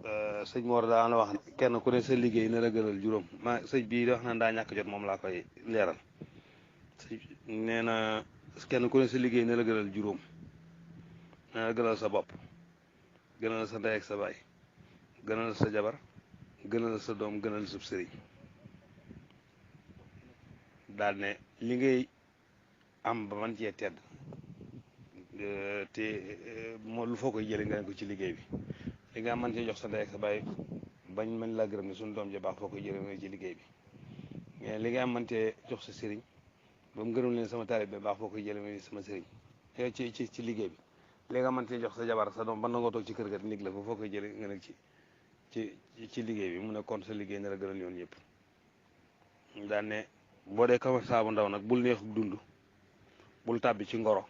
sëñ Mor daana wax ne kenn ku ne sa liggéey na la gënal juróom sëñ bii wax na daa ñàkk jot moom laa koy leeral nee na kenn ku ne sa liggéey na la gënal juróom na la gënal sa bopp gënal sa ndey ak sa baay gënal sa jabar gënal sa doom gënal sa sëriñ daal ne li ngay am ba man cee tedd te moo lu foo koy jëlee nga ne ko ci liggéey bi li nga mën cee jox sa ndey ak sa baay bañ mën laa gërëm ne suñu doom ji baax foo koy jëlee nga ci liggéey bi mais li nga mën cee jox sa sëriñ ba mu gërëm leen sama taalib bi baax foo koy jëlee nga sama sëriñ ci liggéey bi li nga mën cee jox sa jabar sa doom ba nangoo toog ci kër ga nig la ba foo koy jëlee nga ne ci liggéey bi mu ne kon sa liggéey na la gënal yoon yëpp daan ne boo dee commerçant bu ndaw nag bul neexub dund bul tàbbi ci ngoro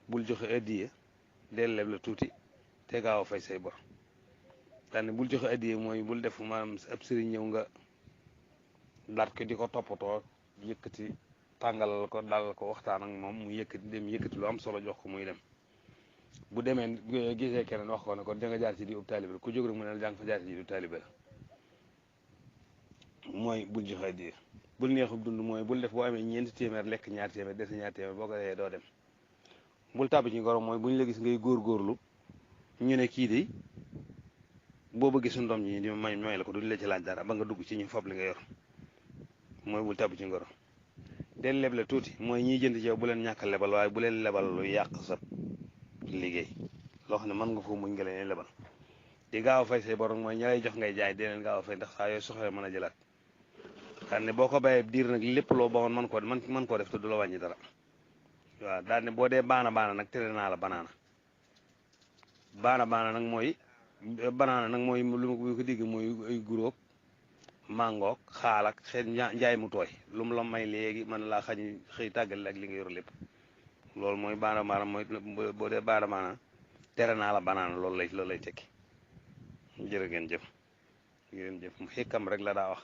bul joxe addiye del leb la tuuti te gaaw a fay say bor daane bul joxe addiye mooy bul def maanaam ab sëriñ ñëw nga daat ko di ko toppatoo yëkkati tàngalal ko dalal ko waxtaan ak moom mu yëkkati lu am solo jox ko muy dem bu demee gisee keneen wax ko ne kon da nga jaar ci di ub taalibe la ku jóg rek mu ne la jàng fa jaar ci di ub taalibe la mooy bul joxe addiye bul neexub dund mooy bul def boo amee ñeenti téeméer lekk ñaar téeméer des ñaar téeméer boo ko defee doo dem bul tàbbi ci ngoro mooy bu ñu la gis ngay góorgóorlu ñu ne kii de boo bëggee suñu doom ñi di may la ko duñ la ci laaj dara ba nga dugg ci ñu fob li nga yor mooy bul tàbbi ci ngoro del leble tuuti mooy ñiy jënd ci yow bu leen ñàkk lebal waaye bu leen lebal lu yàq sa liggéey loo xam ne mën nga foo muñ nga leen lebal di gaaw a fay say borom mooy ña lay jox ngay jaay di leen gaaw a fay ndax saa yooyu soxla mën a jëlaat xam ne boo ko bàyyee diir nag lépp loo baxoon mën koo def te du la wàññi dara waaw daal ne boo dee baana nag tere naa la banaana nag mooy lu ma ko digg mooy ay guróog mangoog xaalak xeet njaay mu tooy lu mu la may léegi mën laa xañ xëy tàggal ak li nga yor lépp loolu mooy baana mooy boo dee baana tere naa la banaana loolu lay tekki jërë ngeen jëf mu xekkam rek la daa wax